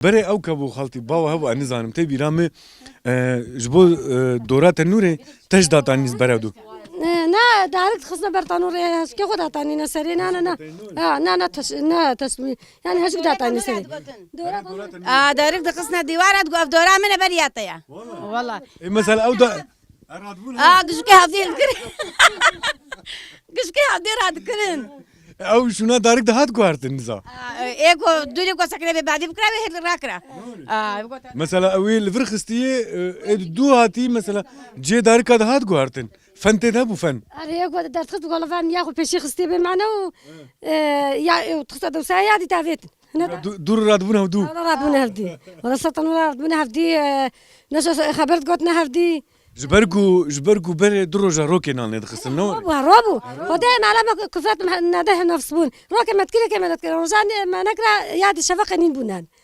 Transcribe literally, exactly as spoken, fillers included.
Berê ew kebû xaltî, bawa hebû, ez nizanim, tê bîra min, e, ji bo, e, dora tenûrê te jî datanî berê dû. Ne, ne, darik dixistine ber tanûrê, heskê xwe datanîne serê, ne, ne, ne. Ha, ne, ne, teş-, ne, teşmî. Yani hejik datanî serê. Dora tanûrê. A, darik dixistine dîwara, digot, ev dora min e, beriya te ye. Wala. E, mesela ew da- A, gijikê hevdî hilkirin. Gijikê hevdî radikirin. Ew şûna darik dihat guhartin niza. A, ê ku dûrê ku sekinê bê badî bikira wê hêl rakira. A, ê ku te- Mesela ew ê li vir xistiyê, e, ê dû hatî mesela cê darika dihat guhartin. Fen tê de bû fen. Erê, ê ku dertxist gola fen ya xwe pêşî xistiyê bê mane û, e, ya, e, û tixiste dewsa ya dî tavêtin. Ne de. Du-, dûr radibûn hevdû. Wala radibûn hevdî. Wala sertan wala radibûn hevdî, e, ne şo xeber digotin hevdî. Ji ber ku, ji ber ku berê du roja rokê nan lê dixistin, ne were? Robû, robû. Xwedê mala me kufret me nede nefs bûn. Rokê me dikire ke me dikire. Rojan me nekira ya di şefeqê nîn bûnen.